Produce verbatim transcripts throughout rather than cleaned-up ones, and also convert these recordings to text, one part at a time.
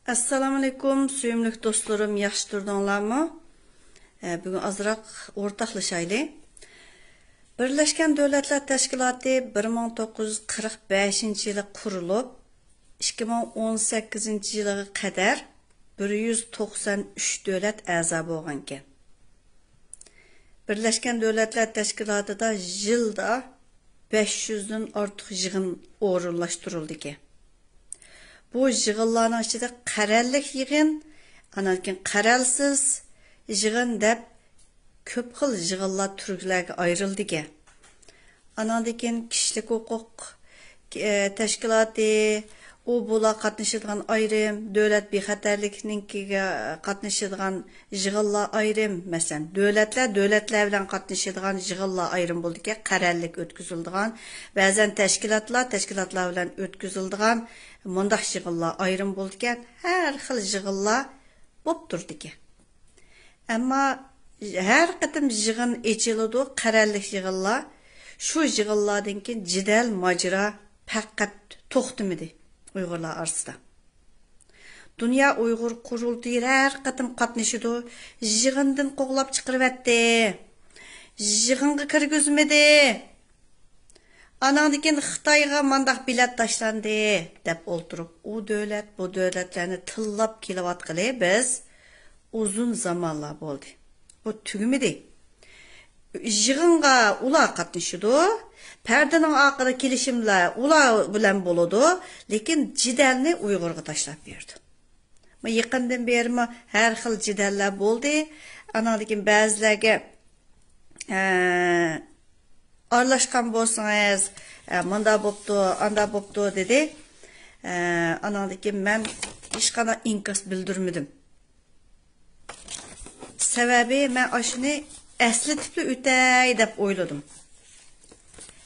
ئەسسالامۇئەلەيكۇم، سۆيۈملۈك دوستلىرىم، ياخشى تۇردۇڭلارمۇ؟ ئە، بۈگۈن ئازراق ئورتاقلىشايلى. بىرلەشكەن دۆلەتلەر تەشكىلاتى بىر مىڭ توققۇز يۈز قىرىق بەشىنچى يىلى قۇرۇلۇپ، ئىككى مىڭ ئون سەككىزىنچى يىلىغا قەدەر بىر يۈز توقسان ئۈچ دۆلەت ئەزا بولغانىكەن. بىرلەشكەن دۆلەتلەر تەشكىلاتىدا يىلدا بەش يۈزدىن ئارتۇق يىغىن ئورۇنلاشتۇرۇلىدىكەن. بۇ يىغىنلارنىڭ ئىچىدە قەرەللىك يىغىن، ئاندىن كېيىن قەرەلسىز يىغىن دەپ كۆپ خىل يىغىنلار تۈرلەرگە ئايرىلىدىكەن. ئاناندىن كېيىن كىشىلىك ھوقۇق، ئە، تەشكىلاتى، ئۇ بۇلار قاتنىشىدىغان ئايرىم، دۆلەت بىخەتەرلىكىنىڭكىگە قاتنىشىدىغان يىغىنلار ئايرىم. مەسىلەن، دۆلەتلەر دۆلەتلەر بىلەن قاتنىشىدىغان يىغىنلار ئايرىم بولىدىكەن، قەرەللىك ئۆتكۈزۈلىدىغان. بەزەن تەشكىلاتلار تەشكىلاتلار بىلەن ئۆتكۈزۈلىدىغان مۇنداق يىغىنلار ئايرىم بولىدىكەن. ھەر خىل يىغىنلار بولۇپ تۇرىدىكەن. ئەمما ھەر قېتىم يىغىن ئېچىلىدۇ، قەرەللىك يىغىنلار. شۇ يىغىنلاردىن كېيىن جېدەل، ماجىرا پەقەت توختىمىدى ئۇيغۇرلار ئارىسىدا. دۇنيا ئۇيغۇر قۇرۇلتىيى ھەر قېتىم قاتنىشىدۇ، يىغىندىن قوغلاپ چىقىرىۋەتتى، يىغىنغا كىرگۈزمىدى. ئاناندىن كېيىن خىتايغا مانداق بېلەت تاشلاندى دەپ ئولتۇرۇپ، ئۇ دۆلەت، بۇ دۆلەتلەرنى تىللاپ كېلىۋاتقىلى بىز ئۇزۇن زامانلار بولدى. بۇ تۈگىمىدى. يىغىنغا ئۇلار قاتنىشىدۇ، پەردىنىڭ ئارقىدا كېلىشىملەر ئۇلار بىلەن بولىدۇ، لېكىن جېدەلنى ئۇيغۇرغا تاشلاپ بېرىدۇ. يېقىندىن بېرىمۇ ھەر خىل جېدەللەر بولدى. ئاناندىن كېيىن بەزىلەرگە، ئە، ئارىلاشقان بولسىڭىز، ئە، مۇنداق بوپتۇ، ئانداق بوپتۇ دېدى. ئە، ئاناندىن كېيىن مەن ھېچقانداق ئىنكاس بىلدۈرمىدىم. سەۋەبى، مەن ئاشۇنى ئەسلىتىپلا ئۆتەي دەپ ئويلىدىم.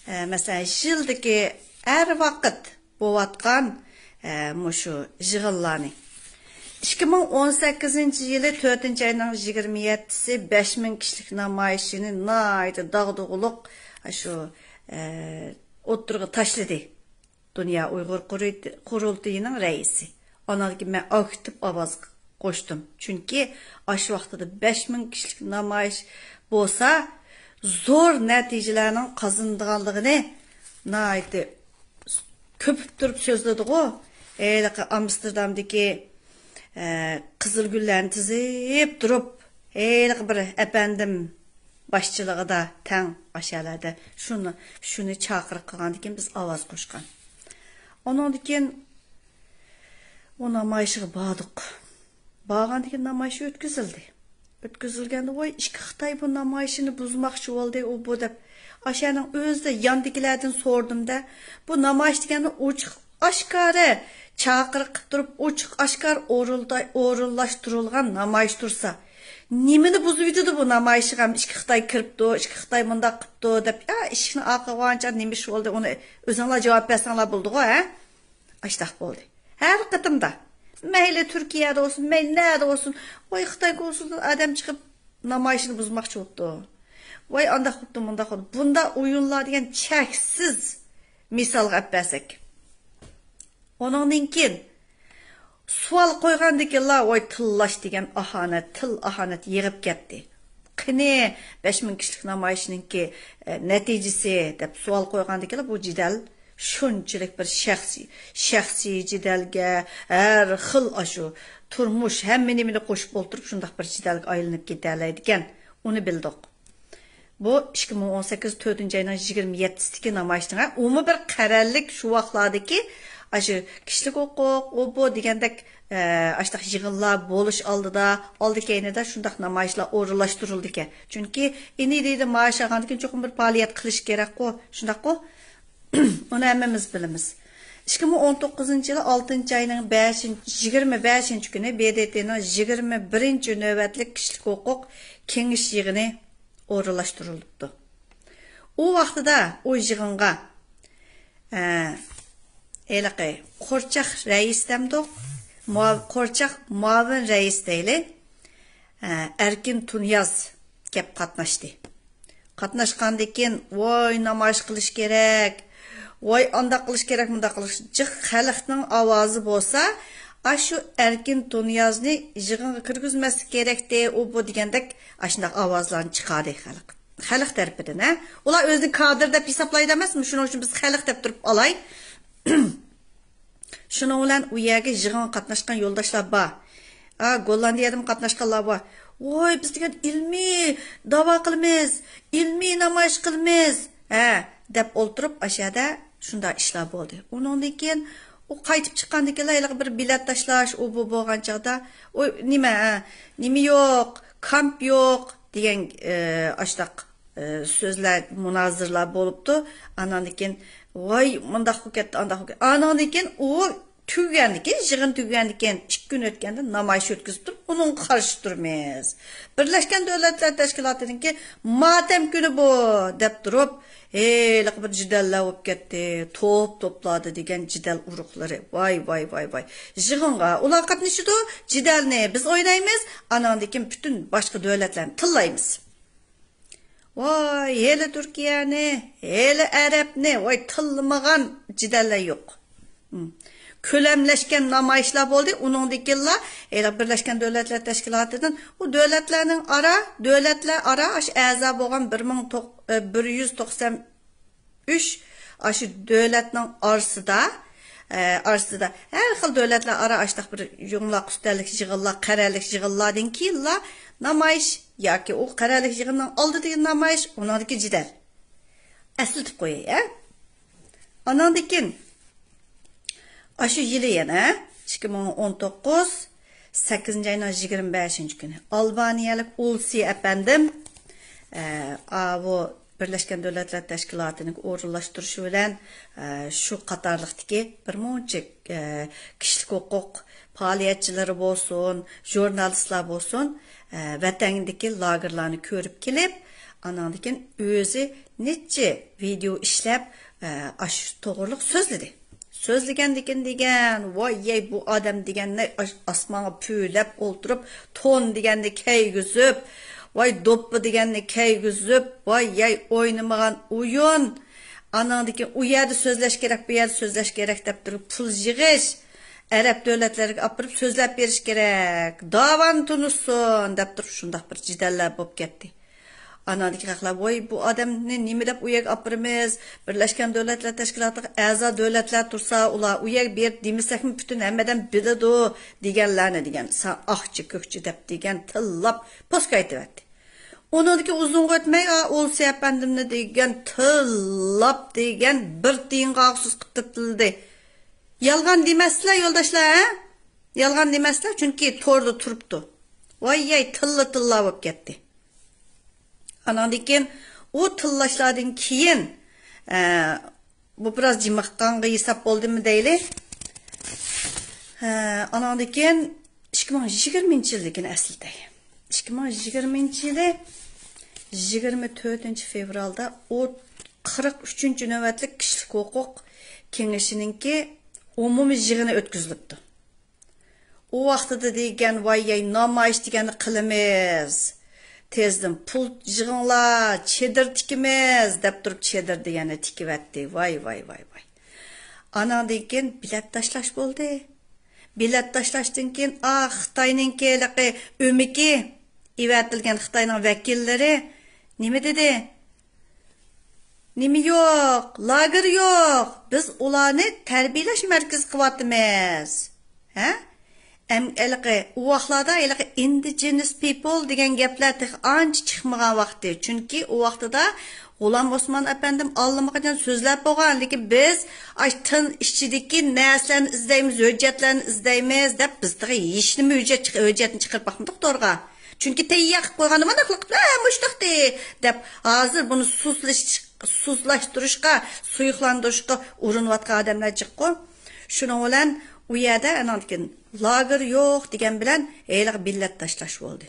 ئە، مەسىلەن، يىلدىكى ھەر ۋاقىت بوۋاتقان، ئە، مۇشۇ يىغىنلارنى. ئىككى مىڭ ئون سەككىزىنچى يىلى تۆتىنچى ئاينىڭ يىگىرمە يەتتىسى بەش مىڭ كىشىلىك نامايىشىنى ناھايىتى داغدۇغىلىق، ئاشۇ، ئە، ئوتتۇرىغا تاشلىدى دۇنيا ئۇيغۇر قۇرۇلتى-، قۇرۇلتىيىنىڭ رەئىسى. ئانىڭدىن كېيىن مەن ئاكتىپ ئاۋاز قوشتۇم. چۈنكى ئاشۇ ۋاقتىدا بەش مىڭ كىشىلىك نامايىش بولسا، زور نەتىجىلەرنىڭ قازىنىدىغانلىقىنى ناھايىتى كۆپۈپ تۇرۇپ سۆزلىدىغۇ. ھېلىقى ئامستېردامدىكى، ئە، قىزىل گۈللەرنى تىزىپ تۇرۇپ، ھېلىقى بىر ئەپەندىم باشچىلىقىدا تەڭ ئاشۇ يەرلەردە شۇنى، شۇنى چاقىرىق قىلغاندىن كېيىن بىز ئاۋاز قوشقان. ئۇنىڭدىن كېيىن ئۇ نامايىشىغا باردۇق. بارغاندىن كېيىن نامايىش ئۆتكۈزۈلدى. ئۆتكۈزۈلگەندە، ۋاي، ئىككى خىتاي بۇ نامايىشنى بۇزماقچى بولدى، ئۇ بۇ دەپ. ئاشۇنىڭ ئۆزىدە ياندىكىلەردىن سورىدىم-دە، بۇ نامايىش دېگەننى ئوچۇق ئاشكارا چاقىرىق قىلىپ تۇرۇپ، ئوچۇق ئاشكارا ئورۇندا-، ئورۇنلاشتۇرۇلغان نامايىش تۇرسا، نېمىنى بۇزۇۋېتىدۇ بۇ نامايىشقا؟ ھەم ئىككى خىتاي كىرىپتۇ، ئىككى خىتاي مۇنداق قىپتۇ دەپ، يا، ئىشىكنى ئارقىغا ئاچقانچە نېمە ئىش بولدى، ئۇنى ئۆزۈڭلار جاۋاب بەرسەڭلار بولىدىغۇ، ھە؟ ئاشتاق بولدى. ھەر قېتىمدا. مەيلى تۈركىيەدە بولسۇن، مەيلى نەدە بولسۇن. ۋاي خىتاي كونسۇلىدىن ئادەم چىقىپ نامايىشنى بۇزماقچى بولۇپتۇ. ۋاي ئانداق بولۇپتۇ، مۇنداق بولۇپتۇ. بۇنداق ئويۇنلار دېگەن چەكسىز مىسالغا ئەپ بەرسەك. ئۇنىڭدىن كېيىن سوئال قويغاندىكىنلا، ۋاي تىللاش دېگەن ئاھانەت، تىل ئاھانەت يېغىپ كەتتى. قېنى، بەش مىڭ كىشىلىك نامايىشنىڭكى، ئە، نەتىجىسى دەپ سوئال قويغاندىكىنلا بۇ جېدەل شۇنچىلىك بىر شەخسىي، شەخسىي جېدەلگە، ھەر خىل ئاشۇ تۇرمۇش ھەممە نېمىنى قوشۇپ ئولتۇرۇپ شۇنداق بىر جېدەلگە ئايلىنىپ كېتەلەيدىكەن. ئۇنى بىلدۇق. بۇ ئىككى مىڭ ئون سەككىز تۆتىنچى ئاينىڭ يىگىرمە يەتتىسىدىكى نامايىشنىڭ، ھە، ئۇمۇ بىر قەرەللىك شۇ ۋاقىتلاردىكى ئاشۇ كىشىلىك ھوقۇق، ئۇ بۇ دېگەندەك، ئە، ئاشۇنداق يىغىنلار بولۇش ئالدىدا، ئالدى كەينىدە شۇنداق نامايىشلار ئورۇنلاشتۇرۇلىدىكەن. چۈنكى ئىنى دېدى مائاش ئالغاندىن كېيىن چوقۇم بىر پائالىيەت قىلىش كېرەكقۇ، شۇنداققۇ؟ ئۇنى ھەممىمىز بىلىمىز. ئىككى مىڭ ئون توققۇزىنچى يىلى ئالتىنچى ئاينىڭ بەشىنچى، يىگىرمە بەشىنچى كۈنى ب د ت نىڭ يىگىرمە بىرىنچى نۆۋەتلىك كىشىلىك ھوقۇق كېڭىشى يىغىنى ئورۇنلاشتۇرۇلۇپتۇ. ئۇ ۋاقتىدا ئۇ يىغىنغا، ئە، ھېلىقى قورچاق رەئىس دەمدۇق، مۇئاۋ-، قورچاق مۇئاۋىن رەئىس دەيلى، ئە، ئەركىن تۇنىياز كەپ قاتناشتى. قاتناشقاندىن كېيىن، ۋاي، نامايىش قىلىش كېرەك، ۋاي، ئانداق قىلىش كېرەك، مۇنداق قىلىش، جىق خەلقنىڭ ئاۋازى بولسا، ئاشۇ ئەركىن تۇنىيازنى يىغىنغا كىرگۈزمەسلىك كېرەكتى، ئۇ بۇ دېگەندەك ئاشۇنداق ئاۋازلارنى چىقاردى خەلق. خەلق تەرىپىدىن، ھە؟ ئۇلار ئۆزىنى كادىر دەپ ھېسابلايدۇ ئەمەسمۇ؟ شۇنىڭ ئۈچۈن بىز خەلق دەپ تۇرۇپ ئالاي. شۇنىڭ بىلەن ئۇ يەرگە يىغىنغا قاتناشقان يولداشلار بار. ھە، گوللاندىيەدىمۇ قاتناشقانلار بار. ۋاي، بىز دېگەن ئىلمىي داۋا قىلىمىز، ئىلمىي نامايىش قىلىمىز، ھە، دەپ ئولتۇرۇپ، ئاشۇ يەردە شۇنداق ئىشلار بولدى. ئۇنىڭدىن كېيىن ئۇ قايتىپ چىققاندىن كېيىنلا ھېلىقى بىر بېلەت تاشلاش، ئۇ بۇ بولغان چاغدا، ئۇ نېمە، ھە، نېمە يوق، كامپ يوق دېگەن، ئە، ئاشتاق، ئە، سۆزلەر، مۇنازىرىلەر بولۇپتۇ. ئاناندىن كېيىن، ۋاي، مۇنداق بولۇپ كەتتى، ئانداق بولۇپ كەتتى. ئاناندىن كېيىن ئۇ تۈگىگەندىن كېيىن، يىغىن تۈگىگەندىن كېيىن ئىككى كۈن ئۆتكەندە نامايىش ئۆتكۈزۈپ تۇرۇپ، ئۇنىڭغا قارشى تۇرىمىز. بىرلەشكەن دۆلەتلەر تەشكىلاتىنىڭكى ماتەم كۈنى بۇ، دەپ تۇرۇپ، ھېلىقى بىر جېدەللەر بولۇپ كەتتى. توپ توپلاردا دېگەن جېدەل ئۇرۇقلىرى. ۋاي، ۋاي، ۋاي، ۋاي. يىغىنغا ئۇلار قاتنىشىدۇ، جېدەلنى بىز ئوينايمىز، ئاناندىن كېيىن پۈتۈن باشقا دۆلەتلەرنى تىللايمىز. ۋاي، ھېلى تۈركىيەنى، ھېلى ئەرەبنى، ۋاي، تىللىمىغان جېدەللەر يوق. ھم. كۆلەملەشكەن نامايىشلار بولدى. ئۇنىڭدىن كېيىنلا ھېلى بىرلەشكەن دۆلەتلەر تەشكىلاتىدىن ئۇ دۆلەتلەرنىڭ ئارا، دۆلەتلەر ئارا ئاشۇ ئەزا بولغان بىر مىڭ توق-، ئە، بىر يۈز توقسان ئۈچ ئاشۇ دۆلەتنىڭ ئارىسىدا، ئە، ئارىسىدا ھەر خىل دۆلەتلەر ئارا ئاشتاق بىر يۇڭلاق ئۈستەللىك يىغىنلار، قەرەللىك يىغىنلاردىن كېيىنلا نامايىش ياكى ئۇ قەرەللىك يىغىننىڭ ئالدىدىكى نامايىش، ئۇنىڭدىكى جېدەل. ئەسلىتىپ قوياي، ھە؟ ئاناندىن كېيىن ئاشۇ يىلى يەنە ئىككى مىڭ ئون توققۇز، سەككىزىنچى ئاينىڭ يىگىرمە بەشىنچى كۈنى ئالبانىيەلىك ئۇلسى ئەپەندىم، ئە، ئاۋۇ بىرلەشكەن دۆلەتلەر تەشكىلاتىنىڭ ئورۇنلاشتۇرۇشى بىلەن، ئە، شۇ قاتارلىقتىكى بىر مۇنچە، ئە، كىشىلىك ھوقۇق پائالىيەتچىلىرى بولسۇن، ژۇرنالىستلار بولسۇن، ئە، ۋەتەندىكى لاگېرلارنى كۆرۈپ كېلىپ، ئاناندىن كېيىن ئۆزى نەچچە ۋىدېئو ئىشلەپ، ئە، ئاشۇ توغرىلىق سۆزلىدى. سۆزلىگەندىكىن دېگەن، ۋاي يەي، بۇ ئادەم دېگەننى ئاش-، ئاسمانغا پۈۋلەپ ئولتۇرۇپ، تون دېگەننى كىيگۈزۈپ، ۋاي دوپپا دېگەننى كىيگۈزۈپ، ۋاي يەي، ئوينىمىغان ئويۇن. ئاناندىن كېيىن ئۇ يەردە سۆزلەش كېرەك، بۇ يەردە سۆزلەش كېرەك دەپ تۇرۇپ پۇل يىغىش. ئەرەب دۆلەتلەرگە ئاپىرىپ سۆزلەپ بېرىش كېرەك. داۋان تونۇشسۇن دەپ تۇرۇپ شۇنداق بىر جېدەللەر بولۇپ كەتتى. ئاناندىكى خەقلەر، ۋوي، بۇ ئادەمنى نېمە دەپ ئۇ يەرگە ئاپىرىمىز؟ بىرلەشكەن دۆلەتلەر تەشكىلاتىغا ئەزا دۆلەتلەر تۇرسا، ئۇلار ئۇ يەرگە بېرىپ دېمىسەكمۇ پۈتۈن ھەممە ئادەم بىلىدۇ دېگەنلەرنى دېگەن، سا-، ئاقچى كۆكچى دەپ دېگەن تىللاپ پوسكا ئېتىۋەتتى. ئۇنىڭدىكى ئۇزۇنغا ئۆتمەي، ئا، ئولسى ئەپەندىمنى دېگەن تىللاپ دېگەن بىر تىيىنغا ئاغسىز قىپتىپتىلدى. يالغان دېمەسلەر يولداشلار، ھە؟ يالغان دېمەسلەر، چۈنكى توردا تۇرۇپتۇ. ۋاي يەي، تىللا تىللا بولۇپ كەتتى. ئاناندىن كېيىن ئۇ تىللاشلاردىن كېيىن، ئە، بۇ بىراز جىمىققانغا ھېساب بولدىمۇ دەيلى. ئە، ئاناندىن كېيىن ئىككى مىڭ يىگىرمىنچى يىلدىكىنى ئەسلىتەي. ئىككى مىڭ يىگىرمىنچى يىلى يىگىرمە تۆتىنچى فېۋرالدا ئۇ قىرىق ئۈچىنچى نۆۋەتلىك كىشىلىك ھوقۇق كېڭىشىنىڭكى ئومۇمىي يىغىنى ئۆتكۈزۈلۈپتۇ. ئۇ ۋاقتىدا دېگەن، ۋاي يەي، نامايىش دېگەننى قىلىمىز. تېزدىن پۇل يىغىڭلار، چېدىر تىكىمىز، دەپ تۇرۇپ چېدىر دېگەننى تىكىۋەتتى. ۋاي، ۋاي، ۋاي، ۋاي. ئاناندىن كېيىن بېلەت تاشلاش بولدى. بېلەت تاشلاشتىن كېيىن، ئا، خىتاينىڭكى ھېلىقى ئۆمىكى ئېۋەتىلگەن خىتاينىڭ ۋەكىللىرى نېمە دېدى؟ نېمە يوق؟ لاگېر يوق. بىز ئۇلارنى تەربىيەلەش مەركىزى قىلىۋاتىمىز. ھە؟ ئەم-، ھېلىقى، ئۇ ۋاقىتلاردا ھېلىقى indigenous people دېگەن گەپلەر تېخى ئانچە چىقمىغان ۋاقتى. چۈنكى ئۇ ۋاقتىدا غۇلام ئوسمان ئەپەندىم ئاللىماقاچان سۆزلەپ بولغان، لېكىن بىز ئاشۇ تىن ئىچىدىكى نەرسىلەرنى ئىزدەيمىز، ھۆججەتلەرنى ئىزدەيمىز دەپ، بىز تېخى ھېچنېمە ھۆججەت چىق-، ھۆججەتنى چىقىرىپ باقمىدۇق تورغا. چۈنكى تەييار قىلىپ قويغاندا مانداق قىلىپ، ھە، مۇشتاقتى دەپ، ھازىر بۇنى سۇسلىش-، سۇسلاشتۇرۇشقا، سۇيۇقلاندۇرۇشقا ئۇرۇنۇۋاتقان ئادەملەر جىققۇ. شۇنىڭ بىلەن ئۇ يەردە ئانان كېيىن لاگېر يوق دېگەن بىلەن ھېلىقى بېلەت تاشلاش بولدى.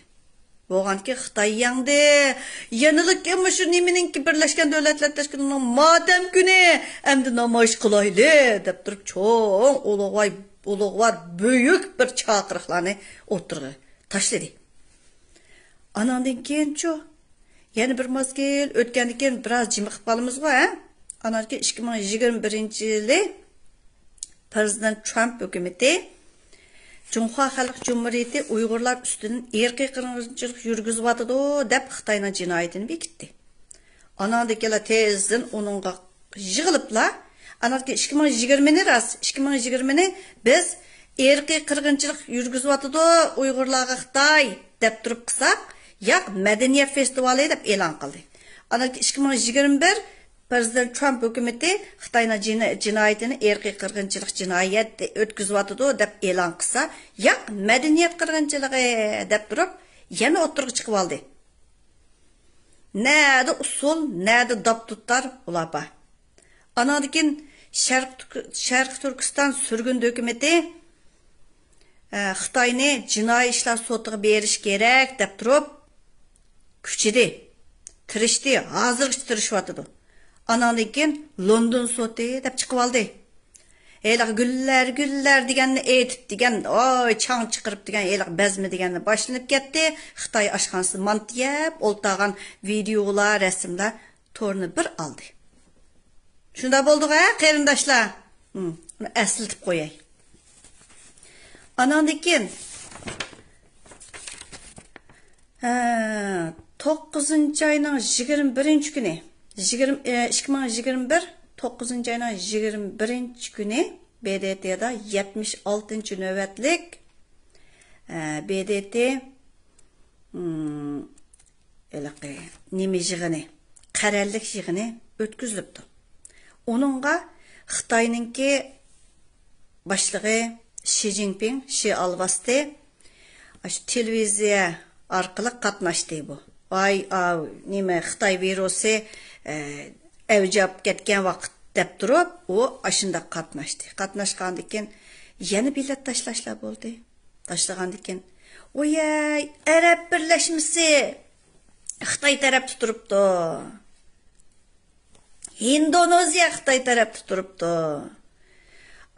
بولغانكى خىتاي يەڭدى. يەنىلا مۇشۇ نېمىنىڭكى، بىرلەشكەن دۆلەتلەر تەشكىلاتىنىڭ ماتەم كۈنى، ئەمدى نامايىش قىلايلى دەپ تۇرۇپ، چوڭ ئۇلۇغۋار، ئۇلۇغۋار بۈيۈك بىر چاقىرىقلارنى ئوتتۇرىغا تاشلىدى. ئاناندىن كېيىنچۇ؟ يەنە بىر مەزگىل ئۆتكەندىن كېيىن بىراز جىمىقىپ قالىمىزغۇ، ھە؟ ئانان كېيىن ئىككى مىڭ يىگىرمە بىرىنچى يىلى پىرېزىدېنت ترامپ ھۆكۈمىتى جۇڭخۇا خەلق جۇمھۇرىيىتى ئۇيغۇرلار ئۈستىدىن ئىرقىي قىرغىنچىلىق يۈرگۈزۈۋاتىدۇ، دەپ خىتاينىڭ جىنايىتىنى بېكىتتى. ئاناندىكىنلا تېزدىن ئۇنىڭغا يىغىلىپلا، ئاناندىكى ئىككى مىڭ يىگىرمىنى راست، ئىككى مىڭ يىگىرمىنى بىز ئىرقىي قىرغىنچىلىق يۈرگۈزۈۋاتىدۇ ئۇيغۇرلارغا خىتاي، دەپ تۇرۇپ قىلساق، ياق، مەدەنىيەت فېستىۋالى دەپ ئېلان قىلدى. ئاناندىكى ئىككى مىڭ يىگىرمە بىر پرېزىدېنت ترامپ ھۆكۈمىتى خىتاينىڭ جىنا-، جىنايىتىنى ئىرقىي قىرغىنچىلىق جىنايەت ئۆتكۈزۈۋاتىدۇ دەپ ئېلان قىلسا، ياق، مەدەنىيەت قىرغىنچىلىقى دەپ تۇرۇپ يەنە ئوتتۇرىغا چىقىۋالدى. نەدە ئۇسۇل، نەدە داپ تۇتار ئۇلار بار. ئاناندىن كېيىن شەرق تۈرك-، شەرقىي تۈركىستان سۈرگۈندە ھۆكۈمىتى، ئە، خىتاينى جىنايى ئىشلار سوتىغا بېرىش كېرەك دەپ تۇرۇپ، كۈچىدى، تىرىشتى، ھازىرغىچە تىرىشىۋاتىدۇ. ئاناندىن كېيىن لوندون سوتى دەپ چىقىۋالدى. ھېلىقى گۈللەر، گۈللەر دېگەننى ئېيتىپ دېگەن، ئاي، چاڭ چىقىرىپ دېگەن، ھېلىقى بەزمە دېگەننى باشلىنىپ كەتتى. خىتاي ئاشخانىسىدا مانتا يەپ ئولتۇرغان ۋىدېئولار، رەسىملەر تورنى بىر ئالدى. شۇنداق بولدىغۇ، ھە، قېرىنداشلار؟ ھىم، بۇنى ئەسلىتىپ قوياي. ئاناندىن كېيىن، ھە، توققۇزىنچى ئاينىڭ يىگىرمە بىرىنچى كۈنى، يىگىرمە، ئە، ئىككى مىڭ يىگىرمە بىر، توققۇزىنچى ئاينىڭ يىگىرمە بىرىنچى كۈنى ب د ت دا يەتمىش ئالتىنچى نۆۋەتلىك، ئە، ب د ت، ھىم، ھېلىقى نېمە يىغىنى، قەرەللىك يىغىنى ئۆتكۈزۈلۈپتۇ. ئۇنىڭغا خىتاينىڭكى باشلىقى شى جىنپىڭ، شى ئالۋاستى، ئاشۇ تېلېۋىزىيە ئارقىلىق قاتناشتى بۇ. ۋاي، ئاۋۇ، نېمە، خىتاي ۋىرۇسى، ئە، ئەۋج ئاپ كەتكەن ۋاقىت دەپ تۇرۇپ، ئۇ ئاشۇنداق قاتناشتى. قاتناشقاندىن كېيىن يەنە بېلەت تاشلاشلار بولدى. تاشلىغاندىن كېيىن، ۋايەي، ئەرەب بىرلەشمىسى خىتاي تەرەپتە تۇرۇپتۇ. ھىندونېزىيە خىتاي تەرەپتە تۇرۇپتۇ.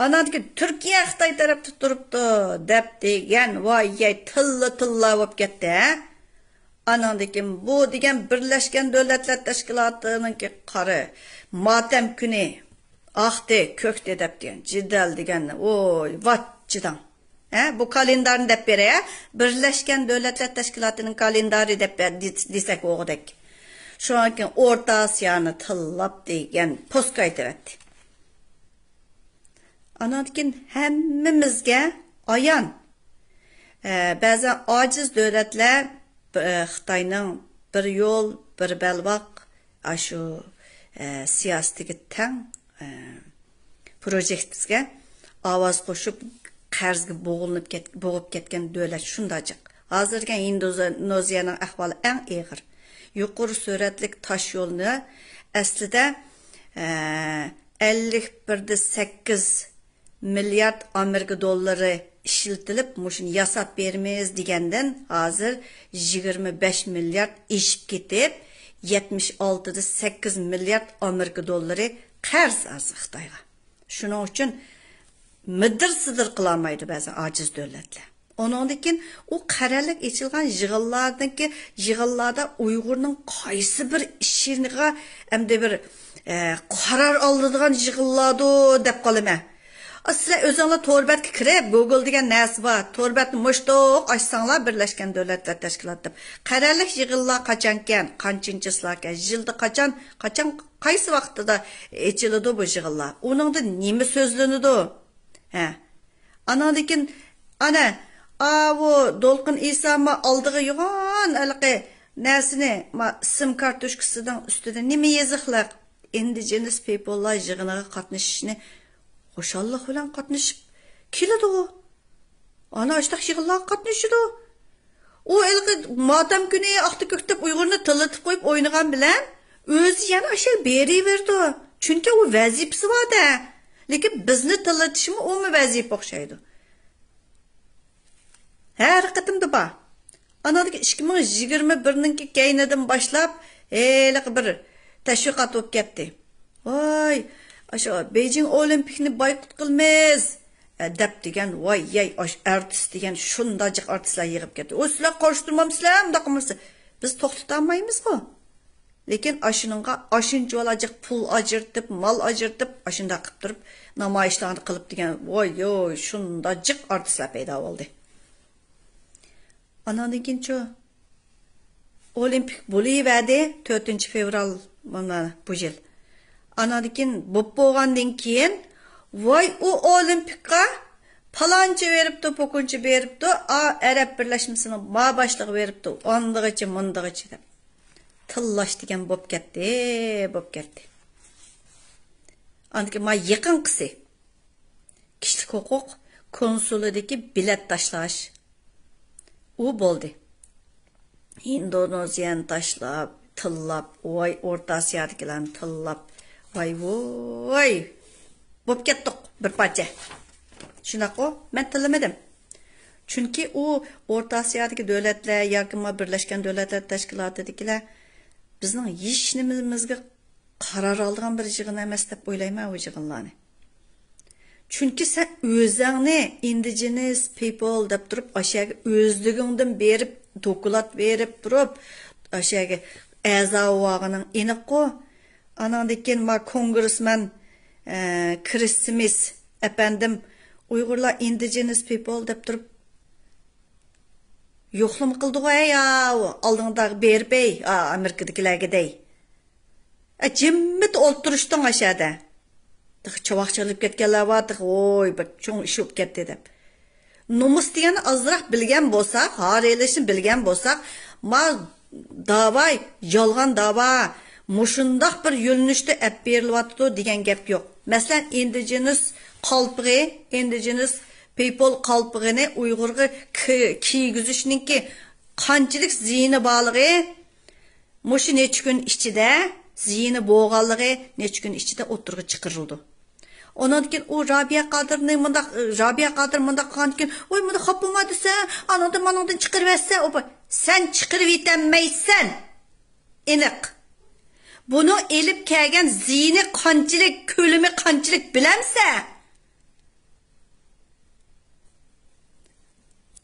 ئاناندىن كېيىن تۈركىيە خىتاي تەرەپتە تۇرۇپتۇ، دەپ دېگەن، ۋايەي، تىللا تىللا بولۇپ كەتتى، ھە؟ ئاناندىن كېيىن بۇ دېگەن بىرلەشكەن دۆلەتلەر تەشكىلاتىنىڭكى قارا ماتەم كۈنى ئاقتى، كۆكتى دەپ دېگەن، جېدەل دېگەن، ۋوي، ۋات، چىداڭ. ھە، بۇ كالېندارنى دەپ بېرەي، ھە؟ بىرلەشكەن دۆلەتلەر تەشكىلاتىنىڭ كالېندارى دەپ بەر-، دې-، دېسەك بولغۇدەك. شۇنىڭدىن كېيىن ئورتا ئاسىيانى تىللاپ دېگەن پوسكا ئېتىۋەتتى. ئاناندىن كېيىن ھەممىمىزگە ئايان، ئە، بەزەن ئاجىز دۆلەتلەر، ئە، خىتاينىڭ بىر يول، بىر بەلباغ، ئاشۇ، ئە، سىياسىتىگە تەڭ، ئە، پروژېكتىسىگە ئاۋاز قوشۇپ، قەرزگە بوغۇلۇپ كەت-، بوغۇپ كەتكەن دۆلەت شۇنداق جىق. ھازىرغا ھىندونېزىيەنىڭ ئەھۋالى ئەڭ ئېغىر. يۇقىرى سۈرئەتلىك تاش يولنى ئەسلىدە، ئە، ئەللىك بىر دە سەككىز مىليارد ئامېرىكا دوللىرى ئىشلىتىلىپ، مۇشۇنى ياساپ بېرىمىز دېگەندىن ھازىر يىگىرمە بەش مىليارد ئېشىپ كېتىپ، يەتمىش ئالتە دە سەككىز مىليارد ئامېرىكا دوللىرى قەرز ھازىر خىتايغا. شۇنىڭ ئۈچۈن مىدىر-سىدىر قىلالمايدۇ بەزى ئاجىز دۆلەتلەر. ئۇنىڭدىن كېيىن ئۇ قەرەللىك ئېچىلغان يىغىنلاردىكى، يىغىنلاردا ئۇيغۇرنىڭ قايسى بىر ئىشىغا ئەمدى بىر، ئە، قارار ئالىدىغان يىغىنلاردۇ دەپ قالىمەن. ئا، سىلەر ئۆزۈڭلار تور بەتكە كىرىپ، گوگل دېگەن نەرسە بار. تور بەتنى مۇشتۇق ئاچساڭلار، بىرلەشكەن دۆلەتلەر تەشكىلاتى دەپ. قەرەللىك يىغىنلار قاچانكەن، قانچىنچى چىسلاكەن، يىلدا قاچان، قاچان، قايسى ۋاقتىدا ئېچىلىدۇ بۇ يىغىنلار؟ ئۇنىڭدا نېمە سۆزلىنىدۇ؟ ھە. ئاناندىن كېيىن، ئانا، ئاۋۇ دولقۇن ئىسا ما ئالدىغا يوغان ھېلىقى نەرسىنى، ما سىم كارتوچكىسىنىڭ ئۈستىدە نېمە يېزىقلىق؟ ئىندىجېنس پىپللار يىغىنىغا قاتنىشىشنى خۇشاللىق بىلەن قاتنىشىپ كېلىدىغۇ. ئانا ئاشتاق يىغىنلارغا قاتنىشىدۇ. ئۇ ھېلىقى ماتەم كۈنى ئاقتى كۆكتەپ ئۇيغۇرنى تىللىتىپ قويۇپ ئوينىغان بىلەن ئۆزى يەنە ئاشۇ يەرگە بېرىۋېرىدۇ. چۈنكى ئۇ ۋەزىپىسى بار-دە. لېكىن بىزنى تىللىتىشمۇ ئۇمۇ ۋەزىپە ئوخشايدۇ. ھەر قېتىمدا بار. ئاناندىكى ئىككى مىڭ يىگىرمە بىرنىڭكى كەينىدىن باشلاپ ھېلىقى بىر تەشۋىقات بولۇپ كەتتى. ۋاي، ئاشۇ بېيجىڭ ئولىمپىكنى بايقۇت قىلىمىز، ئە، دەپ دېگەن، ۋاي ياي، ئاشۇ ئارتىس دېگەن شۇنداق جىق ئارتىسلار يىغىپ كەتتى. ئۇ سىلەر قارشى تۇرمامسىلەر، ئۇنداق قىلمامسىلەر؟ بىز توختىتالمايمىزغۇ. لېكىن ئاشۇنىڭغا ئاشۇنچىۋالا جىق پۇل ئاجرىتىپ، مال ئاجرىتىپ، ئاشۇنداق قىلىپ تۇرۇپ، نامايىشلارنى قىلىپ دېگەن، ۋاي، يوي، شۇنداق جىق ئارتىسلار پەيدا بولدى. ئاناندىن كېيىنچۇ؟ ئولىمپىك بولۇۋەردى، تۆتىنچى فېۋرال مانا بۇ يىل. ئاناندىن كېيىن بوپ بولغاندىن كېيىن، ۋاي، ئۇ ئولىمپىكقا پالانچى بېرىپتۇ، پۇكۇنچى بېرىپتۇ، ئا، ئەرەب بىرلەشمىسىنىڭ ما باشلىقى بېرىپتۇ، ئاندىغىچە، مۇندىغىچە دەپ. تىللاش دېگەن بوپ كەتتى، بوپ كەتتى. ئاندىن كېيىن ما يېقىنقىسى، كىشىلىك ھوقۇق كونسۇلىدىكى بېلەت تاشلاش. ئۇ بولدى. ئىندونېزىيەنى تاشلاپ، تىللاپ، ۋاي، ئورتا ئاسىيادىكىلەرنى تىللاپ، ۋاي، ۋاي، بوپ كەتتۇق بىر پارچە. شۇنداققۇ؟ مەن تىللىمىدىم. چۈنكى ئۇ ئورتا ئاسىيادىكى دۆلەتلەر ياكى ما بىرلەشكەن دۆلەتلەر تەشكىلاتىدىكىلەر بىزنىڭ ھېچ نېمىمىزگە قارار ئالىدىغان بىر يىغىن ئەمەس دەپ ئويلايمەن ئۇ يىغىنلارنى. چۈنكى سەن ئۆزۈڭنى ئىندىجېنس پىپل دەپ تۇرۇپ، ئاشۇ يەرگە ئۆزلۈكۈڭدىن بېرىپ، دوكلات بېرىپ تۇرۇپ، ئاشۇ يەرگە ئەزا بولغىنىڭ ئېنىققۇ. ئاناندىن كېيىن ما كونگرېسمەن، ئە، كرىس سمىس ئەپەندىم، ئۇيغۇرلار ئىندىجېنس پىپل دەپ تۇرۇپ يوقلىما قىلدىغۇ، ھەي، ئاۋۇ ئالدىڭداغ بېرىپ، ھەي، ئا، ئامېرىكىدىكىلەرگە دەي. ئە، جىممىت ئولتۇرۇشتۇڭ ئاشەدە. تېخى چاۋاك چېلىپ كەتكەنلەر بار، تېخى، ۋوي، بىر چوڭ ئىش بولۇپ كەتتى دەپ. نومۇس دېگەننى ئازراق بىلگەن بولساق، ھار ئېلىشنى بىلگەن بولساق، ما داۋا، يالغان داۋا، مۇشۇنداق بىر يۆنىلىشتە ئەپ بېرىلىۋاتىدۇ دېگەن گەپ يوق. مەسىلەن، ئىندىجېنس قالپىقى، ئىندىجېنس پىپل قالپىقىنى ئۇيغۇرغا كى-، كىيگۈزۈشنىڭكى قانچىلىك زىيىنى بارلىقى، مۇشۇ نەچچە كۈن ئىچىدە زىيىنى بولغانلىقى نەچچە كۈن ئىچىدە ئوتتۇرىغا چىقىرىلىدۇ. ئۇنىڭدىن كېيىن ئۇ رابىيە قادىرنى مۇنداق، رابىيە قادىر مۇنداق قىلغاندىن كېيىن، ۋوي، مۇنداق خاپا بولما دېسە، ئانىڭدىن مانىڭدىن چىقىرىۋەتسە، ئۇ بۇ-، سەن چىقىرىۋېتەلمەيسەن. ئېنىق. بۇنىڭ ئېلىپ كەلگەن زىيىنى قانچىلىك، كۆلىمى قانچىلىك بىلەمسەن؟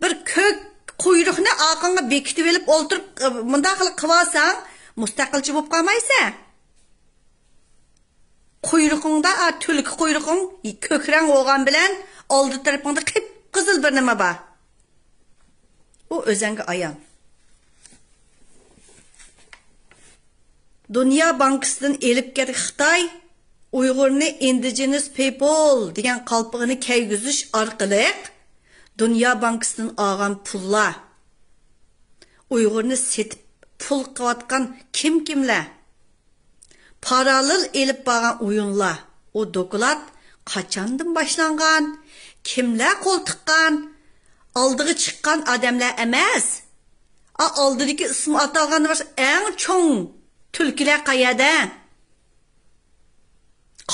بىر كۆك قۇيرۇقنى ئارقاڭغا بېكىتىۋېلىپ ئولتۇرۇپ، مۇنداق قىلىپ قىلىۋالساڭ، مۇستەقىلچى بولۇپ قالمايسەن. قۇيرۇقۇڭدا، ئا، تۈلكە قۇيرۇقۇڭ كۆك رەڭ بولغان بىلەن ئالدى تەرىپىڭدە قىپقىزىل بىر نېمە بار. ئۇ ئۆزەڭگە ئايان. دۇنيا بانكىسىدىن ئېلىپ كەل-، خىتاي ئۇيغۇرنى ئىندىجېنس پىپل دېگەن قالپىغىنى كىيگۈزۈش ئارقىلىق دۇنيا بانكىسىدىن ئالغان پۇللار، ئۇيغۇرنى سېتىپ پۇل قىلىۋاتقان كىم كىملەر؟ پاراللېل ئېلىپ بارغان ئويۇنلار، ئۇ دوكلات قاچاندىن باشلانغان؟ كىملەر قول تىققان؟ ئالدىغا چىققان ئادەملەر ئەمەس. ئا، ئالدىدىكى ئىسمى ئاتالغان بولسا ئەڭ چوڭ تۈلكىلەر قەيەردە؟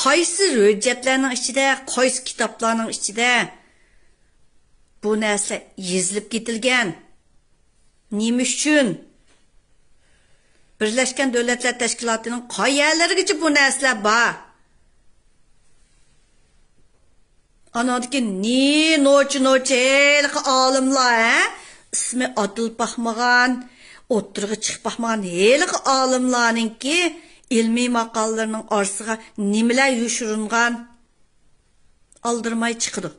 قايسى ھۆججەتلەرنىڭ ئىچىدە، قايسى كىتابلارنىڭ ئىچىدە بۇ نەرسىلەر يېزىلىپ كېتىلگەن؟ نېمە ئۈچۈن؟ بىرلەشكەن دۆلەتلەر تەشكىلاتىنىڭ قايەرلىرىگىچە بۇ نەرسىلەر بار؟ ئاناندىكى نى نوچى نوچى ھېلىقى ئالىملار، ھە؟ ئىسمى ئاتىلىپ باقمىغان، ئوتتۇرىغا چىقىپ باقمىغان ھېلىقى ئالىملارنىڭكى ئىلمىي ماقالىلىرىنىڭ ئارىسىغا نېمىلەر يوشۇرۇنغان؟ ئالدىرىماي چىقىدۇ.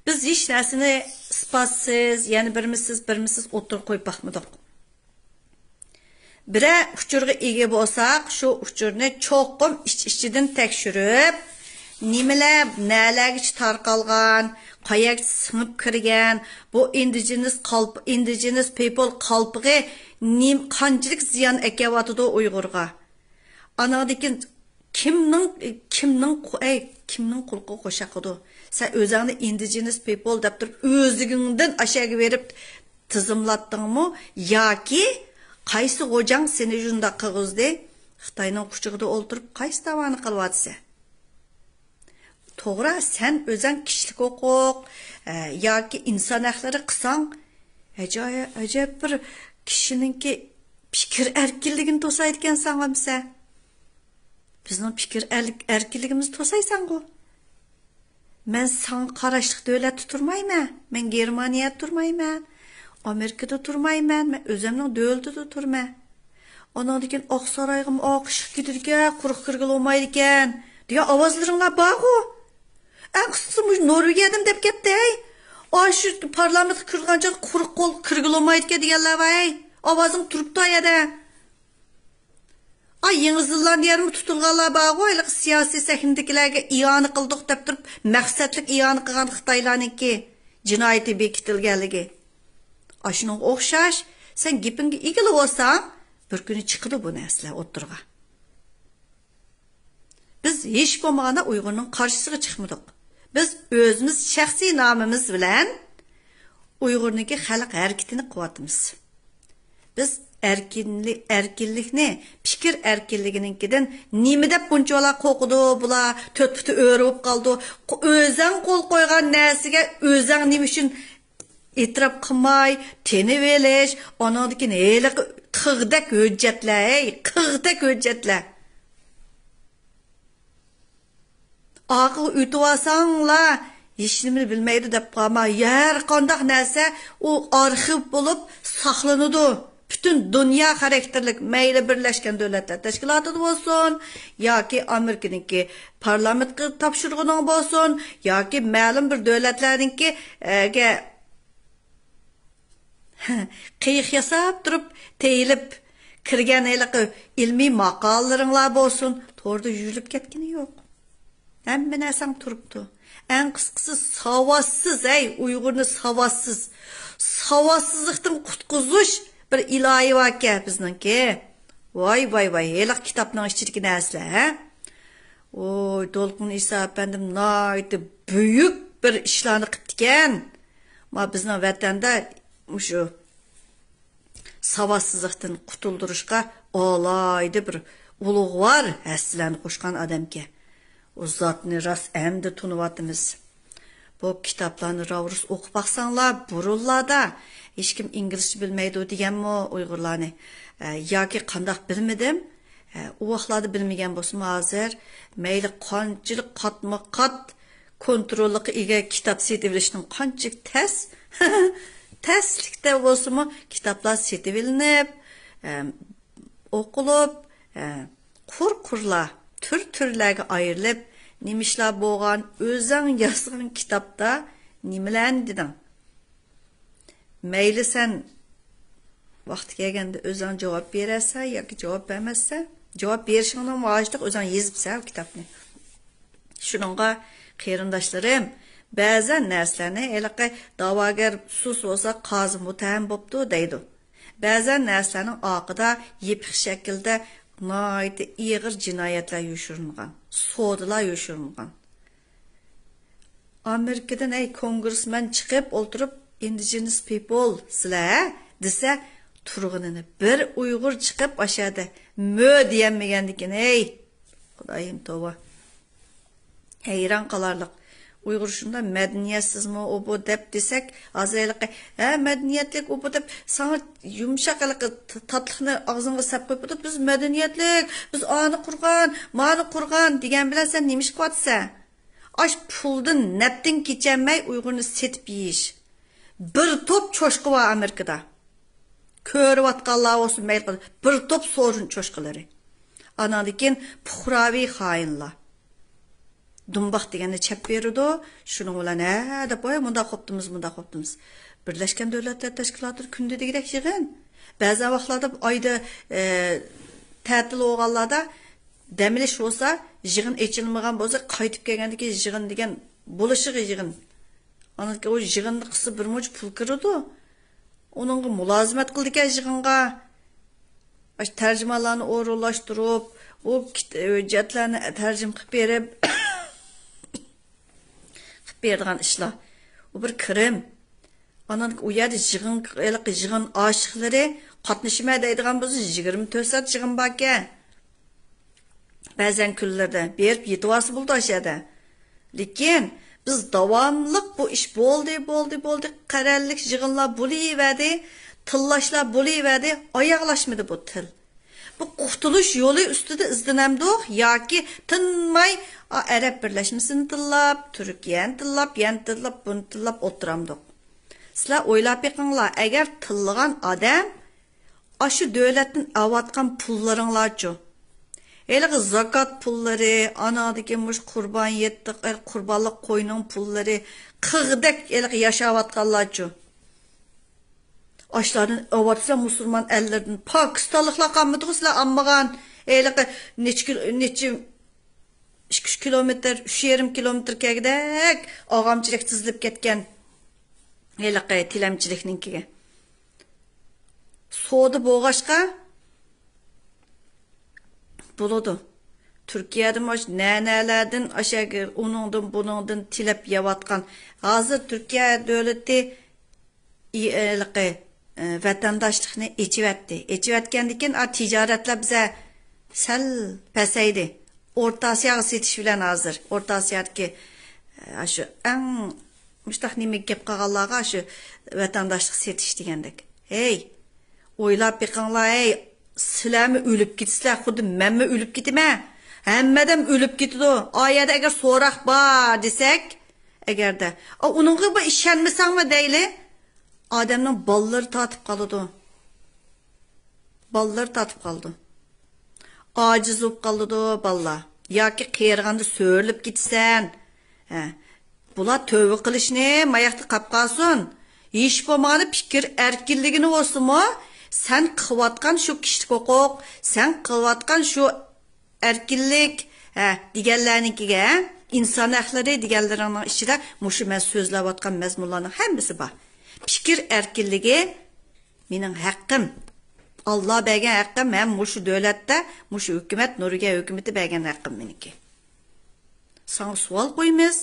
بىز ھېچ نەرسىنى ئىسپاتسىز، يەنە بىرمىسىز، بىرمىسىز ئوتتۇرىغا قويۇپ باقمىدۇق. بىرەر ئۇچۇرغا ئىگە بولساق، شۇ ئۇچۇرنى چوقۇم ئىچ-ئىچىدىن تەكشۈرۈپ، نېمىلەر نەلەرگىچە تارقالغان، قەيەرگىچە سىڭىپ كىرگەن، بۇ ئىندىجېنس قالپ-، ئىندىجېنس پىپل قالپىقى نېم-، قانچىلىك زىيان ئەكەۋاتىدۇ ئۇيغۇرغا؟ ئاناندىن كېيىن كىمنىڭ، كىمنىڭ قو-، ئەي، كىمنىڭ قۇلىقىغا خوش ياقىدۇ؟ سەن ئۆزۈڭنى ئىندىجېنس پىپل دەپ تۇرۇپ، ئۆزلۈكۈڭدىن ئاشۇ يەرگە بېرىپ تىزىملاتتىڭمۇ؟ ياكى قايسى غوجاڭ سېنى شۇنداق قىلغۇزدى؟ خىتاينىڭ قۇچىقىدا ئولتۇرۇپ قايسى داۋانى قىلىۋاتىسەن؟ توغرا، سەن ئۆزۈڭ كىشىلىك ھوقۇق، ئە، ياكى ئىنسان ھەقلىرى قىلساڭ، ئەجايىپ، ئەجەب بىر كىشىنىڭكى پىكىر ئەركىنلىكىنى توسايدىكەنسەن غەمسە. بىزنىڭ پىكىر ئەرلىك-، ئەركىنلىكىمىزنى توسايسەنغۇ. مەن ساڭا قاراشلىق دۆلەتتە تۇرمايمەن. مەن گېرمانىيەدە تۇرمايمەن. ئامېرىكىدا تۇرمايمەن. مەن ئۆزۈمنىڭ دۆلىتىدە تۇرىمەن. ئاناندىن كېيىن ئاقسارايغىمۇ ئاق ئىششىق كېتىدىكەن، قۇرۇق كىرگىلى بولمايدىكەن دېگەن ئاۋازلىرىڭلار بارغۇ. ئەڭ قىسقىسى مۇشۇ نورۋېگىيەدىمۇ دەپ كەتتى، ھەي. ئاشۇ پارلامېنتقا كىرىدىغان چاغدا قۇرۇق قول كىرگىلى بولمايدىكەن دېگەنلەر بار، ھەي. ئاۋازىڭ تۇرۇپتۇ ئا يەردە. ئا، يېڭى زېلاندىيەدىمۇ تۇتۇلغانلار بارغۇ، ھېلىقى سىياسىي سەھنىدىكىلەرگە ئىئانە قىلدۇق دەپ تۇرۇپ، مەقسەتلىك ئىئانە قىلغان خىتايلارنىڭكى جىنايىتى بېكىتىلگەنلىكى. ئاشۇنىڭغا ئوخشاش، سەن گېپىڭگە ئىگىلىۋالساڭ، بىر كۈنى چىقىدۇ بۇ نەرسىلەر ئوتتۇرىغا. بىز ھېچ بولمىغاندا ئۇيغۇرنىڭ قارشىسىغا چىقمىدۇق. بىز ئۆزىمىز شەخسىي نامىمىز بىلەن ئۇيغۇرنىڭكى خەلق ھەرىكىتىنى قىلىۋاتىمىز. بىز ئەركىنلىك، ئەركىنلىكنى، پىكىر ئەركىنلىكىنىڭكىدىن نېمە دەپ بۇنچىۋالا قورقىدۇ بۇلار؟ تۆت پۇتى ئۆرە بولۇپ قالدى. قو-، ئۆزەڭ قول قويغان نەرسىگە ئۆزەڭ نېمە ئۈچۈن ئېتىراپ قىلماي، تىنىۋېلىش، ئانىڭدىن كېيىن ھېلىقى تىغدەك ھۆججەتلەر، ھەي، قىغدەك ھۆججەتلەر. ئارقىغا ئۆتۈۋالساڭلا، ھېچنېمىنى بىلمەيدۇ دەپ قالما. ھەر قانداق نەرسە ئۇ ئارخىپ بولۇپ ساقلىنىدۇ. پۈتۈن دۇنيا خاراكتېرلىك، مەيلى بىرلەشكەن دۆلەتلەر تەشكىلاتىدا بولسۇن، ياكى ئامېرىكىنىڭكى پارلامېنتقا تاپشۇرغىنىڭ بولسۇن، ياكى مەلۇم بىر دۆلەتلەرنىڭكى، ئەگەر قېيىق ياساپ تۇرۇپ تېيىلىپ كىرگەن ھېلىقى ئىلمىي ماقالىلىرىڭلار بولسۇن، توردا يۈرۈلۈپ كەتكىنى يوق. ھەممە نەرسەڭ تۇرۇپتۇ. ئەڭ قىسقىسى، ساۋاتسىز، ھەي، ئۇيغۇرنى ساۋاتسىز. ساۋاتسىزلىقتىن قۇتقۇزۇش بىر ئىلاھى باركەن بىزنىڭكى. ۋاي، ۋاي، ۋاي، ھېلىقى كىتابنىڭ ئىچىدىكى نەرسىلەر، ھە؟ ۋوي، دولقۇن ئىسا ئەپەندىم ناھايىتى بۈيۈك بىر ئىشلارنى قىپتىكەن. ما بىزنىڭ ۋەتەندە مۇشۇ ساۋاتسىزلىقتىن قۇتۇلدۇرۇشقا ئالاھىدە بىر ئۇلۇغۋار ھەسسىلەرنى قوشقان ئادەمكەن. ئۇ زاتنى راست ئەمدى تونۇۋاتىمىز. بۇ كىتابلارنى راۋۇرۇس ئوقۇپ باقساڭلار، بۇرۇنلاردا ھېچكىم ئىنگلىزچە بىلمەيدۇ دېگەنمۇ ئۇيغۇرلارنى، ئە، ياكى قانداق بىلمىدىم. ئە، ئۇ ۋاقىتلاردا بىلمىگەن بولسىمۇ، ھازىر مەيلى قانچىلىك قاتمۇ قات كونتروللۇققا ئىگە كىتاب سېتىۋېلىشنىڭ قانچىلىك تەس، تەسلىكتە بولسىمۇ كىتابلار سېتىۋېلىنىپ، ئە، ئوقۇلۇپ، ھە، قۇر-قۇرلار، تۈر-تۈرلەرگە ئايرىلىپ، نېمە ئىشلار بولغان، ئۆزەڭ يازغان كىتابتا نېمىلەرنى دېدىڭ؟ مەيلى سەن ۋاقتى كەلگەندە ئۆزەڭ جاۋاب بېرەرسەن ياكى جاۋاب بەرمەسسەن، جاۋاب بېرىشىڭنىڭ ھاجىتى يوق، ئۆزەڭ يېزىپسەن ئۇ كىتابنى. شۇنىڭغا قېرىنداشلىرىم، بەزەن نەرسىلەرنى ھېلىقى دەۋاگەر سۇس بولسا قازى مۇتتەھەم بوپتۇ دەيدۇ. بەزەن نەرسىلەرنىڭ ئارقىدا يېپىق شەكىلدە ناھايىتى ئېغىر جىنايەتلەر يوشۇرۇنغان، سودىلار يوشۇرۇنغان. ئامېرىكىدىن، ھەي، كونگرېسمەن چىقىپ ئولتۇرۇپ، ئىندىجېنس پىپل سىلەر دېسە، تۇرغىنىنى بىر ئۇيغۇر چىقىپ ئاشەدە مۆ دېيەلمىگەندىكىن، ھەي، خۇدايىم توۋا. ھەيران قالارلىق. ئۇيغۇر شۇنداق مەدەنىيەتسىزمۇ ئۇ بۇ دەپ دېسەك، ھازىر ھېلىقى، ھە، مەدەنىيەتلىك ئۇ بۇ دەپ ساڭا يۇمشاق ھېلىقى ت-، تاتلىقنى ئاغزىڭغا سەپ قويۇپ ئولتۇرۇپ، بىز مەدەنىيەتلىك، بىز ئانى قۇرغان، مانى قۇرغان دېگەن بىلەن سەن نېمە ئىش قىلىۋاتىسەن؟ ئاش پۇلدىن نەپتىن كېچەلمەي ئۇيغۇرنى سېتىپ يېيىش. بىر توپ چوشقا بار ئامېرىكىدا. كۆرۈۋاتقانلار بولسۇن، مەيلى قىلىدۇ. بىر توپ سورۇن چوشقىلىرى. ئاناندىن كېيىن پۇقراۋى خائىنلار. دۇمباق دېگەننى چەپ بېرىدۇ. شۇنىڭ بىلەن ھە دەپ، ۋاي، مۇنداق قوپتىمىز، مۇنداق قوپتىمىز. بىرلەشكەن دۆلەتلەر تەشكىلاتىدا كۈندە دېگۈدەك يىغىن. بەزى ۋاقىتلاردا ئايدا، ئە، تەتىل بولغانلاردا دەم ئېلىش بولسا، يىغىن ئېچىلمىغان بولسا، قايتىپ كەلگەندىن كېيىن يىغىن دېگەن بولۇشىغا يىغىن. ئاندىن كېيىن ئۇ يىغىننى قىلسا بىر مۇنچە پۇل كىرىدۇ. ئۇنىڭغا مۇلازىمەت قىلىدىكەن يىغىنغا. ئاشۇ تەرجىمانلارنى ئورۇنلاشتۇرۇپ، ئۇ كىت-، ھۆججەتلەرنى تەرجىمە قىلىپ بېرىپ، قىلىپ بېرىدىغان ئىشلار. ئۇ بىر كىرىم. ئاندىن ئۇ يەردە يىغىن، ھېلىقى يىغىن ئاشىقلىرى قاتنىشىمەن دەيدىغان بولسا، يىگىرمە تۆت سائەت يىغىن باركەن. بەزەن كۈنلىرىدە بېرىپ يېتىۋالسا بولىدۇ ئاشۇ يەردە. لېكىن بىز داۋاملىق بۇ ئىش بولدى، بولدى، بولدى، قەرەللىك يىغىنلار بولۇۋەردى، تىللاشلار بولۇۋەردى، ئاياغلاشمىدى بۇ تىل. بۇ قۇتۇلۇش يولى ئۈستىدە ئىزدىنەمدۇق ياكى تىنماي، ئا، ئەرەب بىرلەشمىسىنى تىللاپ، تۈركىيەنى تىللاپ، يەنە تىللاپ، بۇنى تىللاپ ئولتۇرامدۇق؟ سىلەر ئويلاپ بېقىڭلار، ئەگەر تىللىغان ئادەم ئاشۇ دۆلەتتىن ئاۋاتقان پۇللىرىڭلارچۇ؟ ھېلىقى زاكات پۇللىرى، ئاناندىكى مۇشۇ قۇربان يەتتى، قۇربانلىق قوينىڭ پۇللىرى، قىغدەك ھېلىقى ياشاۋاتقانلارچۇ؟ ئاشلاردىن ئاۋاتسا مۇسۇلمان ئەللىرىدىن، پاكىستانلىقلار قالمىدىغۇ سىلەر ئالمىغان؟ ھېلىقى نەچچە كىل-، نەچچە، ئىككى، ئۈچ كىلومېتىر، ئۈچ يېرىم كىلومېتىر كەلگۈدەك ئاغامچىلىك تىزىلىپ كەتكەن ھېلىقى تىلەمچىلىكنىڭكىگە. سودا بولغاچقا بولىدۇ. تۈركىيەدىمۇ ئاشۇ نەنەلەردىن، ئاشۇ ئۇنىڭدىن، بۇنىڭدىن تىلەپ يەۋاتقان. ھازىر تۈركىيە دۆلىتى ئى-، ھېلىقى، ئى، ۋەتەنداشلىقنى ئېچىۋەتتى. ئېچىۋەتكەندىن كېيىن، ئا، تىجارەتلەر بىزە سەل پەسەيدى. ئورتا ئاسىياغا سېتىش بىلەن ھازىر. ئورتا ئاسىيادىكى، ئە، شۇ ئەڭ مۇشتاق نېمە گەپ قىلغانلارغا شۇ ۋەتەنداشلىق سېتىش دېگەندەك. ھەي، ئويلاپ بېقىڭلار، ھەي، سىلەرمۇ ئۆلۈپ كېتىسىلەر، خۇددى مەنمۇ ئۆلۈپ كېتىمەن. ھەممە ئادەم ئۆلۈپ كېتىدۇ. ئا يەردە ئەگەر سوراق بار دېسەك، ئەگەردە، ئا، ئۇنىڭغا بىر ئىشەنمىسەڭمۇ دەيلى، ئادەمنىڭ بالىلىرى تارتىپ قالىدۇ. بالىلىرى تارتىپ قالىدۇ. ئاجىز بولۇپ قالىدۇ بالىلار. ياكى قېرىغاندا سۆرىلىپ كېتىسەن. ھە. بۇلار تۆۋە قىلىشنى ماياقتا قاپ قالسۇن. ھېچ بولمىغاندا پىكىر ئەركىنلىكىنى بولسىمۇ، سەن قىلىۋاتقان شۇ كىشىلىك ھوقۇق، سەن قىلىۋاتقان شۇ ئەركىنلىك، ھە، دېگەنلەرنىڭكىگە، ئىنسان ھەقلىرى دېگەنلىرىڭنىڭ ئىچىدە مۇشۇ مەن سۆزلەۋاتقان مەزمۇنلارنىڭ ھەممىسى بار. پىكىر ئەركىنلىكى مېنىڭ ھەققىم. ئاللا بەرگەن ھەققىم ھەم مۇشۇ دۆلەتتە، مۇشۇ ھۆكۈمەت، نورۋېگىيە ھۆكۈمىتى بەرگەن ھەققىم مېنىڭكى. ساڭا سوئال قويىمىز.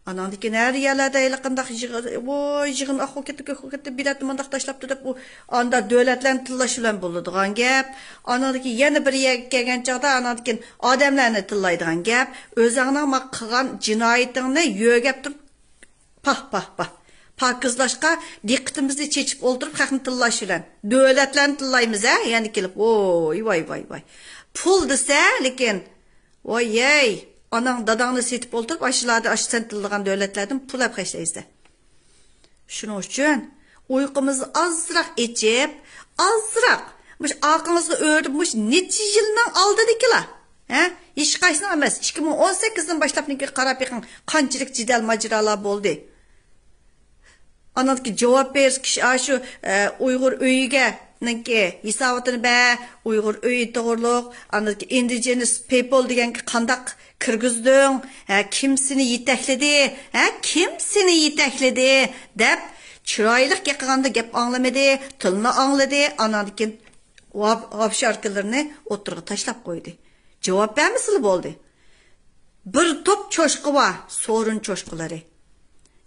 ئاناندىن كېيىن ھەر يەرلەردە ھېلىقانداق يىغىن، ۋوي، يىغىن ئاققۇ كەتتى، كۆككە كەتتى، بېلەتنى مۇنداق تاشلاپتۇ دەپ، ئۇ ئاندا دۆلەتلەرنى تىللاش بىلەن بولىدىغان گەپ. ئاناندىن كېيىن يەنە بىر يەرگە كەلگەن چاغدا ئاناندىن كېيىن ئادەملەرنى تىللايدىغان گەپ. ئۆزۈڭنىڭ ما قىلغان جىنايىتىڭنى يۆگەپ تۇرۇپ، پاھ، پاھ، پاھ. پاكىزلاشقا دىققىتىمىزنى چېچىپ ئولتۇرۇپ خەقنى تىللاش بىلەن. دۆلەتلەرنى تىللايمىز ھە، يەنە كېلىپ، ۋوي، ۋاي، ۋاي، ۋاي. پۇل دېسە، لېكىن، ۋاي، ھەي، ئاناڭ داداڭنى سېتىپ ئولتۇرۇپ، ئاشۇلاردا، ئاشۇ سەن تىللىغان دۆلەتلەردىن پۇل ئەپ خەجلەيسىلەر. شۇنىڭ ئۈچۈن ئۇيقۇمىزنى ئازراق ئېچىپ، ئازراق مۇشۇ ئارقىڭىزغا ئۆرۈپ، مۇشۇ نەچچە يىلنىڭ ئالدىدىكىلا، ھە؟ ھېچقايسىنىڭ ئەمەس، ئىككى مىڭ ئون سەككىزدىن باشلاپ قاراپ بېقىڭ، قانچىلىك جېدەل ماجىرالار بولدى. ئانىڭدىكى جاۋاب بېرىش كىشى، ئاشۇ، ئە، ئۇيغۇر ئۆيىگە نىڭكى ھېساباتىنى بە، ئۇيغۇر ئۆيى توغرۇلۇق، ئاندىكى ئىندىجېنس پېپل دېگەنگە قانداق كىرگۈزدۈڭ؟ ھە، كىم سېنى يېتەكلىدى؟ ھە، كىم سېنى يېتەكلىدى؟ دەپ، چىرايلىق گەپ قىلغاندا گەپ ئاڭلىمىدى، تىلنى ئاڭلىدى، ئاناندىن كېيىن ۋاپ-، ۋاپشاركىلىرىنى ئوتتۇرىغا تاشلاپ قويدى. جاۋاب بەرمىسىلا بولدى. بىر توپ چوشقا بار، سورۇن چوشقىلىرى.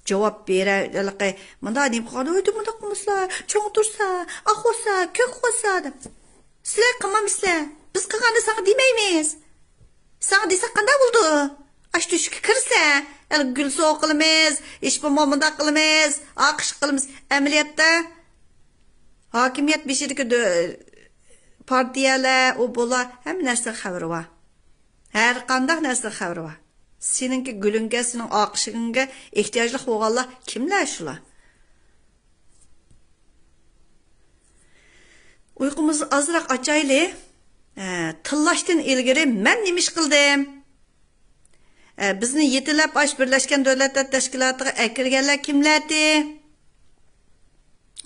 جاۋاب بېرە، ھېلىقى، مۇنداق نېمە قىلغان، ئۆيدە مۇنداق قىلمىسىلا، چوڭ تۇرسا، ئاق بولسا، كۆك بولسا دەپ. سىلەر قىلمامسىلەر؟ بىز قىلغاننى ساڭا دېمەيمىز. ساڭا دېسەك قانداق بولىدۇ؟ ئاش تۆشۈككە كىرسە، ھېلىقى گۈل سوۋغا قىلىمىز، ھېچ بولمىغاندا مۇنداق قىلىمىز، ئاقىش قىلىمىز. ئەمەلىيەتتە ھاكىمىيەت بېشىدىكى دۆ-، پارتىيەلەر، ئۇ بۇلار ھەممە نەرسىدىن خەۋىرى بار. ھەر قانداق نەرسىدىن خەۋىرى بار. سېنىڭكى گۈلۈڭگە، سېنىڭ ئاقىشىڭغا ئېھتىياجلىق بولغانلار كىملەر شۇلار؟ ئۇيقۇمىزنى ئازراق ئاچايلى. ئە، تىللاشتىن ئىلگىرى مەن نېمە ئىش قىلدىم؟ ئە، بىزنى يېتىلەپ ئاش بىرلەشكەن دۆلەتلەر تەشكىلاتىغا ئەكىرگەنلەر كىملەردى؟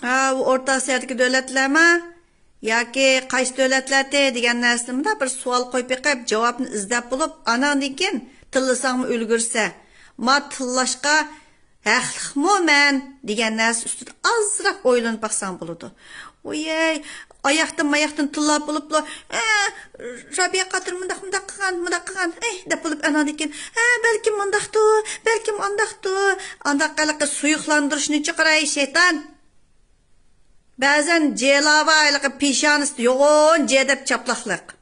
ھا، ئۇ ئورتا ئاسىيادىكى دۆلەتلەرما؟ ياكى قايسى دۆلەتلەردى دېگەن نەرسىنى مۇنداق بىر سوئال قويۇپ بېقىپ، جاۋابنى ئىزدەپ بولۇپ، ئاناندىن كېيىن تىللىساڭمۇ ئۈلگۈرسە. ما تىللاشقا ھەقلىقمۇ مەن دېگەن نەرسە ئۈستىدە ئازراق ئويلىنىپ باقساڭ بولىدۇ. ۋويەي، ئاياقتىن ماياقتىن تىللاپ بولۇپلا، ئە، رابىيە قادىر مۇنداق، مۇنداق قىلغان، مۇنداق قىلغان، ئەي، دەپ بولۇپ ئاناندىن كېيىن، ھە، بەلكىم مۇنداقتۇ، بەلكىم ئانداقتۇ، ئانداق ھېلىقى سۇيۇقلاندۇرۇشنى چىقىراي شەيتان. بەزەن جېلاۋا ھېلىقى پېشانىسىدا يوغان جې دەپ چاپلاقلىق.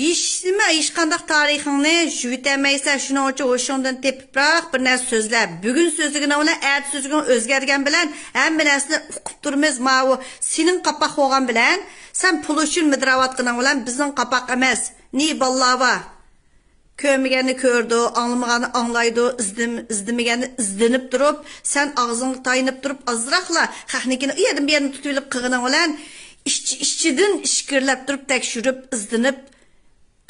ھېچنېمە، ھېچقانداق تارىخىڭنى يۈگىتەلمەيسەن، شۇنىڭ ئۈچۈن ھوشۇڭدىن تېپىپراق بىر نەرسە سۆزلە. بۈگۈن سۆزلىگىنىڭ بىلەن ئەتە سۆزلىگىنىڭ ئۆزگەرگەن بىلەن ھەممە نەرسىنى ئۇقۇپ تۇرىمىز. ماۋۇ سېنىڭ قاپاق بولغان بىلەن، سەن پۇل ئۈچۈن مىدىراۋاتقىنىڭ بىلەن بىزنىڭ قاپاق ئەمەس. نى باللاۋا. كۆرمىگەننى كۆرىدۇ، ئاڭلىمىغاننى ئاڭلايدۇ، ئىزدىم-، ئىزدىمىگەننى ئىزدىنىپ تۇرۇپ، سەن ئاغزىڭغا تايىنىپ تۇرۇپ، ئازراقلا خەقنىڭكىنى ئۇ يەردىن بۇ يەردىن تۇتۇۋېلىپ قىلغىنىڭ بىلەن، ئىچ-ئىچىدىن ئىچكىرىلەپ تۇرۇپ تەكشۈرۈپ، ئىزدىنىپ،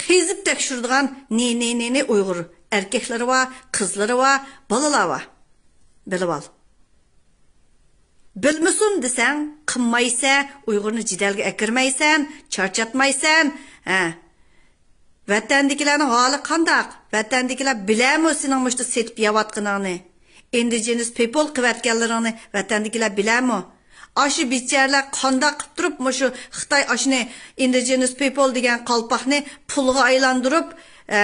قېزىپ تەكشۈرىدىغان نى، نى، نى، نى ئۇيغۇر ئەركەكلىرى بار، قىزلىرى بار، بالىلار بار. بىلىۋال. بىلمىسۇن دېسەڭ، قىلمايسەن، ئۇيغۇرنى جېدەلگە ئەكىرمەيسەن، چارچاتمايسەن. ھە. ۋەتەندىكىلەرنىڭ ھالى قانداق؟ ۋەتەندىكىلەر بىلەرمۇ سېنىڭ مۇشۇ سېتىپ يەۋاتقىنىڭنى؟ ئىندىجېنس پىپل قىلىۋەتكەنلىرىڭنى ۋەتەندىكىلەر بىلەرمۇ؟ ئاشۇ بىچارىلەر قانداق قىلىپ تۇرۇپ مۇشۇ خىتاي ئاشۇنى ئىندىجېنس پىپل دېگەن قالپاقنى پۇلغا ئايلاندۇرۇپ، ئە،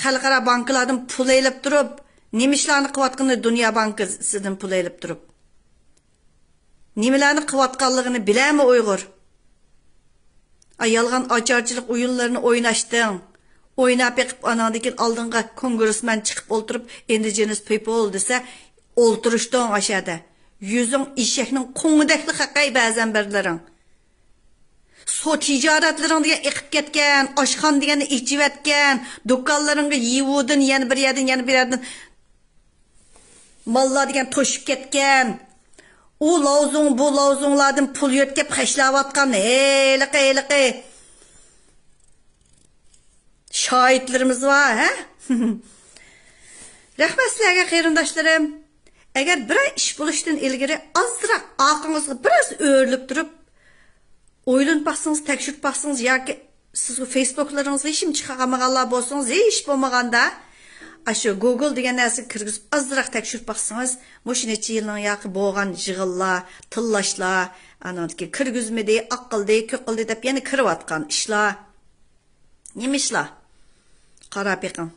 خەلقئارا بانكىلاردىن پۇل ئېلىپ تۇرۇپ، نېمە ئىشلارنى قىلىۋاتقىنىنى دۇنيا بانكىسىدىن پۇل ئېلىپ تۇرۇپ. نېمىلەرنى قىلىۋاتقانلىقىنى بىلەرمۇ ئۇيغۇر؟ ئا، يالغان ئاچارچىلىق ئويۇنلىرىنى ئويناشتىڭ. ئويناپ بېقىپ، ئاناندىن كېيىن ئالدىڭغا كونگرېسمەن چىقىپ ئولتۇرۇپ، ئىندىجېنس پىپل دېسە، ئولتۇرۇشتۇڭ ئاشەدە. يۈزۈڭ ئېشەكنىڭ قوڭىدەكلا قاقاي بەزەن بىرلىرىڭ. سو تىجارەتلىرىڭ دېگەن ئېقىپ كەتكەن، ئاشخانا دېگەننى ئېچىۋەتكەن، دۇكانلىرىڭغا يىۋۇدىن، يەنە بىر يەردىن، يەنە بىر يەردىن ماللار دېگەن توشۇپ كەتكەن. ئۇ لاۋزۇڭ، بۇ لاۋزۇڭلاردىن پۇل يۆتكەپ خەجلەۋاتقان ھېلىقى، ھېلىقى شاھىتلىرىمىز بار، ھە؟ رەھمەت سىلەرگە، قېرىنداشلىرىم. ئەگەر بىرەر ئىش بولۇشتىن ئىلگىرى ئازراق ئارقىڭىزغا بىراز ئۆرۈلۈپ تۇرۇپ، ئويلىنىپ باقسىڭىز، تەكشۈرۈپ باقسىڭىز ياكى سىزگە فېيسبۇكلىرىڭىزغا ھېچنېمە چىقارمىغانلار بولسىڭىز، ھېچ بولمىغاندا ئاشۇ گوگل دېگەن نەرسىگە كىرگۈزۈپ ئازراق تەكشۈرۈپ باقسىڭىز، مۇشۇ نەچچە يىلنىڭ ياقى بولغان يىغىنلار، تىللاشلار، ئانىڭدىكى كىرگۈزمىدى، ئاق قىلدى، كۆك قىلدى دەپ يەنە كىرىۋاتقان ئىشلار. نېمە ئىشلار؟ قاراپ بېقىڭ.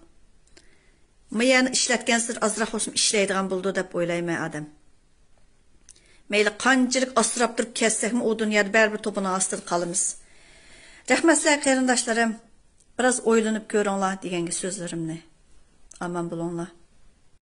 ما يەنى ئىشلەتكەنسېرى ئازراق بولسىمۇ ئىشلەيدىغان بولىدۇ دەپ ئويلايمەن ئادەم. مەيلى قانچىلىك ئاسراپ تۇرۇپ كەتسەكمۇ ئۇ دۇنيادا بەرىبىر توپىنىڭ ئاستىدا قالىمىز. رەھمەت سىلەرگە قېرىنداشلىرىم. بىراز ئويلىنىپ كۆرۈڭلار دېگەنگە سۆزلىرىمنى. ئامان بولۇڭلار.